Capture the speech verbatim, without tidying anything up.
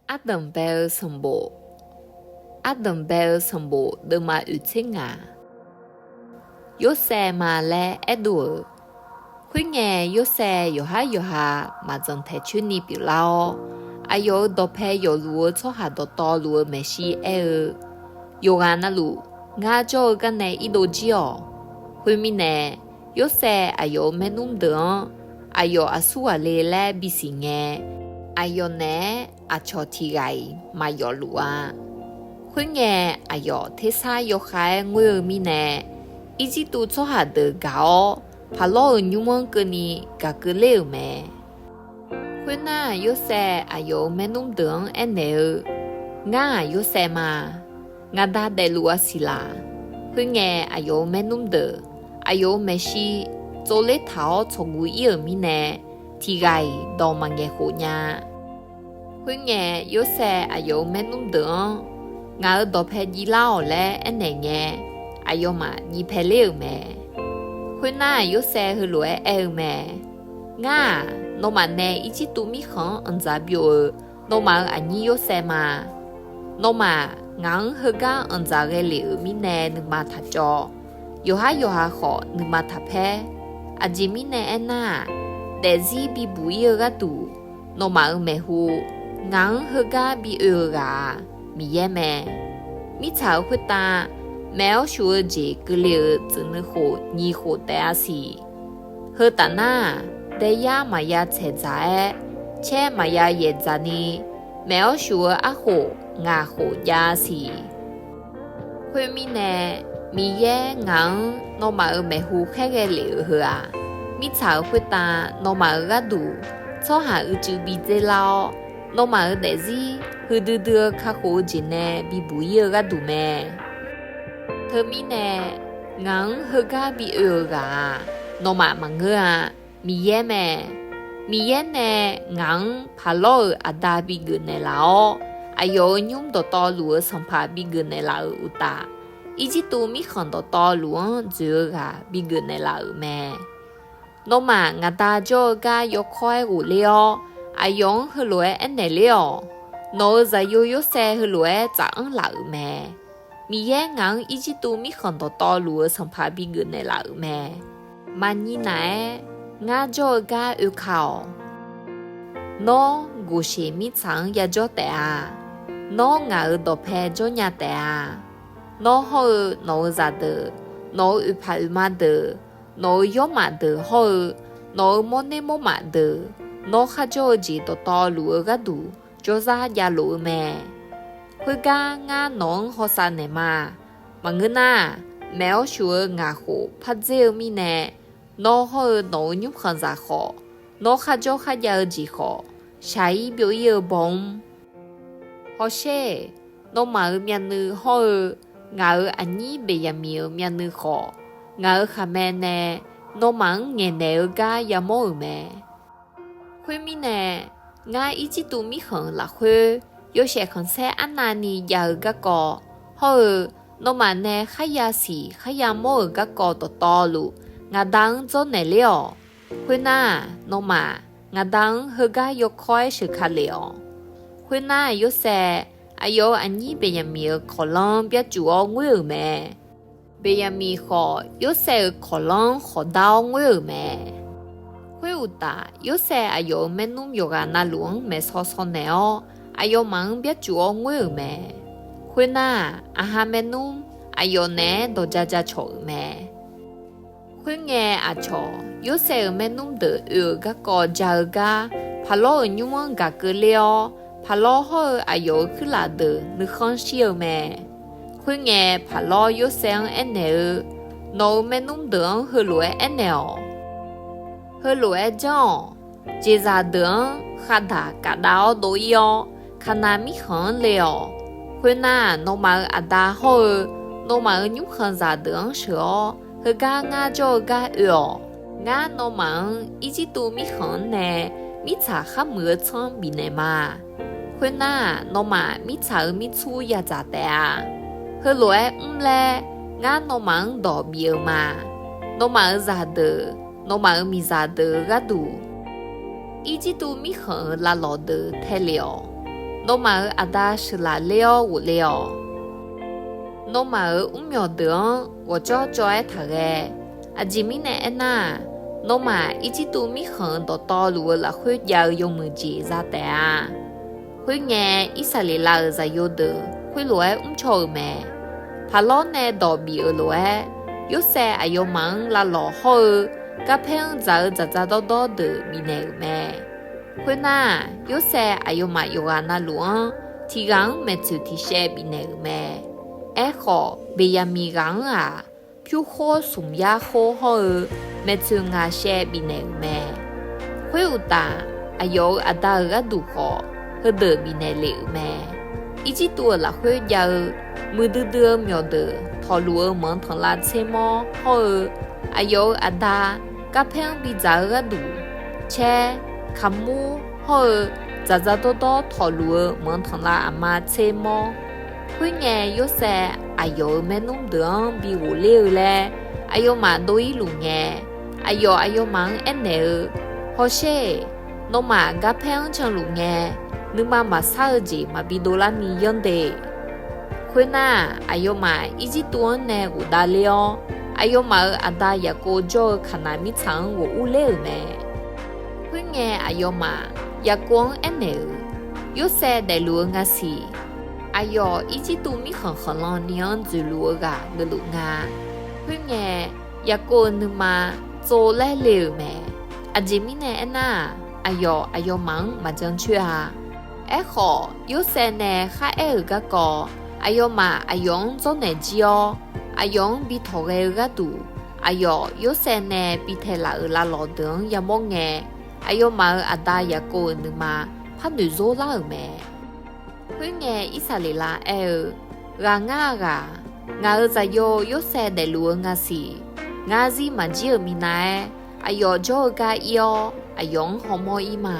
Ardanq bae-eu sanqbof. Ardanq bae-eu sanqbof deuvma oeq tser ngaq. Yorsaev ma laer aerdov-euq. Khoerngae, Yorsaev yawqhar yawqha maqdzanq taeq coer ni pyeuflar-awr, aqyawf-euq dawqpae yawfluf-eu tsawrhaq dawqtawvluf-eu maeqshi aer-eu, Yawqghaq navluf, ngar jawr-eu garnae irdov jir-awq. Khoermirnae, Yorsaev aqyawf-euq maernmr deuq-anr aqyawf aqsur ghaq le laer bisiq ngae, aqyawf naeq-aer aqcawq tiq ghaq-iq maqyawf luf-a. Khoerngae, aqyawf tersar yawkhav-aer ngoer-eu mirnae, Irjirtuv tsawrhaq deuq gaq-awr, Paqlawr-euq nymr-anr keuvni gaq keuvler-euq mae. Khoernar, Yorsaev aqyawf-euq maernmr deuq-anr aernaeq-eu, Ngar-aq Yorsaev ma. Ngaqda daefluf-a siq laq. Khoerngae, aqyawf-euq maernmr deuq aqyawf-euq maeqshi tsovler taq-awr tsawqguv ir-euq mirnae, tiq ghaq-iq dawq maqngaeq khof nya-a. Khoerngae, Yorsaev aqyawf-euq maernmr deuq-anr, Ngaq-euq dawqpae jiv lar-awq laer aernaeq ngae, aqyawfmaf jiv pae ler-euq mae. Khoernar, Yorsaev heulof-aer aer-eu mae. Ngar-aq, nawmaf nae Irjirtuv mirkhanq-anr anqdzaq byov-eu nawmaf-euq aqnyir Yorsaev ma. Nawmaf ngaq-anr heugar anqdzaq ghae lef-euq mirnae nuima taq cawv. Yawqhar yawqha khawf nuima taq paer. Aqjeq mirnae aernar-aq, daefzir bibuq ir-eu gharduq nawmaf-euq maeqhu, ngaq-anr heugar bi oe-eu ghaq-aq, Miqyaer mae. Mirtsaq-euq khoertav, maef-awr shuf-eu jeq keuvle-euq tsuif nuikhof nyiq khof taef-a siq. Heu tafnar-aq, daeyar maqya tsaeq dzaq-aer, caer maqya yaeq dzaq ni, maef-awr shuf-eu arkhof ngaq khof jav-a siq. Khoermirnae, Miqyaer ngaq-anr nawmaf-euq maeqhu khaerghae lef-euq heu-aq, mirtsaq-euq khoertav nawmaf-euq gharduq tsawrhaq uicuiv bi dzer lar-awr, nawmaf-euq daefzir huiqdui dui-eu kakhof-eu jeq nae bibuq ir-eu gharduq mae. Teumirnae, ngaq-anr heugar bi oe-euq ghaq-aq, nawmaf maqngeur-a. Miqyaer mae. Miqyaer nae ngaq-anr Paqlawr-euq aqda bigeuf naeqlaf-awr, aqyawf-euq nymr dawqtawvluf-eu sanqpaq bigeuf naeqlaf-euq uqtaf, Irjirtuv mirkhanq dawqtawvluf-anr dzoeq-eu ghaq bigeuf naeqlaf-euq mae. Nawmaf ngaqda jawr-eu gar yawkawr-aer ghofler-awr, aqyawf-anr heulof-aer aernaeq ler-awq. Nawq-euq zaqyo Yorsaev heulof-aer tsaf anr laf-euq mae. Miqyaer ngaq-anr Irjirtuv mirkhanq dawqtawvluf-eu sanqpaq bigeuf naeqlaf-euq mae. Maqnyir naf-aer ngar jawr-eu gar oeka-awq. Nawr, Goqseq mirtsaq-anr yajawr taef-a. Nawr, ngaq-euq dawqpae jawrnya taef-a. Nawr hawr-eu nawq-euq zaqdeuq, nawq-euq oeqpaq oeqma deuq, nawq-euq yawrmaf deuq hawr-eu nawq-euq mawrner mawrmaf deuq, nawr kharjawr-eu jeq dawqtawvluf-eu gharduq jawrzar javlof-eu mae. Khoergar ngar nawq-anr hawsav naeqma. Maqngeur nar, maef-awr shuf-eu ngaq khof pardzer-eu mirnae, nawr hawr-eu nawq-euq nymrkhanqzaq khawf, nawr kharjawr kharjav-eu jeq khawf, shaq-ir byov-ir-eu baw mr. Hawsher, nawmaf-euq myavnuiv hawr-eu ngaq-euq aqnyir Beqyaqmiq-euq myavnuiv khawf, ngaq-euq khaqmae nae nawmaf-anr ngaeqnaeq-eu gar yamawr-euq mae. Khoermirnae, ngar Irjirtuv mirkhanq lafkhoer yawshaef khanqsaer arnavni jav-eu garkawv hawr-eu, nawmaf nae kharya siq kharya mawr-euq garkawv dawqtawvluf, ngaqda-anr dzawrnaeq ler-awq. Khoernar, nawmaf ngaqda-anr heugar yawkawr-aer sheuq ka lef-awq. Khoernar, Yorsaev aqyawf-euq aqnyir Beqyaqmiq-euq kawqlanr byarcuf-awr ngoer-euq mae. Beqyaqmiq khawf, Yorsaev-euq kawqlanr-anr khawqdar-awr ngoer-euq mae. Khoeruqtaf, Yorsaev aqyawf-euq maernmr yawqghaq navluf-anr maeqsaw saw naeq-awr, aqyawfmaf-anr byarcuf-awr ngoer-euq mae. Khoernar, aqha maernmr aqyawf naeq-aer dawq ja ja cawq-euq mae. Khoerngae, aqcawq Yorsaev-euq maernmr deuq oe-euq garkawv ja-eu gar, Paqlawr-euq nymr-anr gaq keuvler-awr, Paqlawr hawr-eu aqyawf-euq kuirlaf deuq nuikhanr shir-eu mae. Khoerngae, Paqlawr Yorsaev-anr aernaeq-eu, Nawq-euq maernmr deuq-anr heulof-aer aernaeq-awq. Heulof-aer janr-awq. Jeqzaq deuq-anr khaqdaq kafdav-awr dov-ir-awr, Kaqnaq mirkhanq-anr le-awq. Khoernar, nawmaf-euq aqda hawr-eu nawmaf-euq nymrkhanqzaq deuq-anr sheuq-awr, heugar ngar jawr-eu gar oe-awq. Ngar nawmaf-anr Irjirtuv mirkhanq-anr nae mirtsaq kharmuiq-eu tsanr bifnaeq ma. Khoernar, nawmaf mirtsaq-euq mirtsur yadzaq taef-a. Heulof-aer mr laer ngar nawmaf-anr dawq bif-eu ma. Nawmaf-euq zaqdeuq, nawmaf-euq miqzaq deuq-euq gharduq, Irjirtuv mirkhanq-euq lavlawq deuq tae lef-awq. Nawmaf-euq aqda sheuqlaf ler-awr ghofle-awq. Nawmaf-euq mrmyawq deuq-anr ghawqjawr cawv-aer taqghae. Aqjeq mirnae aernar-aq, nawmaf Irjirtuv mirkhanq-euq dawqtawvluf-eu lafkhoer jav-eu yawmuiq jeq za taef-a. Khoerngae, Irsaqleqlav-euq zaqyo deuq khoerlof-aer mrcaw-euq mae. Paqlawr nae dawq bif-euq lof-aer, Yorsaev aqyawfmaf-anr lavlawq hawr-eu garpaer-anr dzaq-eu dzaqdzaq dawrdawr deuq bifnaeq-euq mae. Khoernar, Yorsaev aqyawfmaf yawqghaq navluf-anr tiq ghaq-anr maeqtsoeq tiq shaev bifnaeq-euq mae. Aerkhawf, Beqyaqmiq ghaq-anr-aq, pyur khor smq yar khor hawr-eu maeqtsoeq ngaq shaev bifnaeq-euq mae. Khoeruqtaf, aqyawf-euq aqda-euq gharduq khawf, heudeuq bifnaeq lef-euq mae. Irjirtuv-euq lafkhoer jav-eu muiqdui dui-eu myawqdeuq tawqluf-eu manq tanqlav tser mawr hawr-eu, aqyawf-euq aqda garpaer-anr bidzaq-eu gharduq caer, kaqmur hawr-eu dzaqdzaq dawrdawr tawqluf-eu manq tanqlav aqma tser mawr. Khoerngae, Yorsaev aqyawf-euq maernmr deuq-anr bi ghofler-eu laer aqyawfmaf dov-ir luf ngae, aqyawf aqyawfmaf-anr aernaeq-eu, Hawsher-eq, nawmaf garpaer-anr canluf ngae, nuima maqsar-eu jeq maqbi dovlar ni yanr de. Khoernar, aqyawfmaf Irjirtuv-anr nae ghofdav ler-awr, aqyawfmaf-euq aqda Yaqkov jawr-eu Kaqnaq mirtsaq-anr ghof urler-euq mae. Khoerngae, aqyawfmaf Yaqkov-anr aernaeq-euq, Yorsaev daefluf-eu nga siq. Aqyawf Irjirtuv mirkhanq khanqlan ni-anr dzoeqluf-eu ghaq geufluf nga. Khoerngae, Yaqkov-euq nuima tsov laer le-euq mae. Aqjeq mirnae aernar-aq, aqyawf aqyawfmaf-anr maqjan coer-a. Aerkhawf, Yorsaev nae kharaer-euq garkawv, aqyawfmaf aqyawf-anr dzawrnaeq jir-awr, aqyawf-anr bi tawqghae-eu gharduq, aqyawf Yorsaev nae bi taelaf-euq lavlawq deuq-anr yamawr ngae, aqyawfmaf-euq aqda Yaqkov-euq nuima par noeq zor lar-euq mae. Khoerngae, Irsaqleqlav aer-eu, Ghaq ngar-a ghaq, ngaq-euq zaqyo Yorsaev daefluf-eu nga siq. Ngar zir maqjir-euq minav-aer, aqyawf jawr-eu gar ir-awr, aqyawf-anr hawmawr ir ma.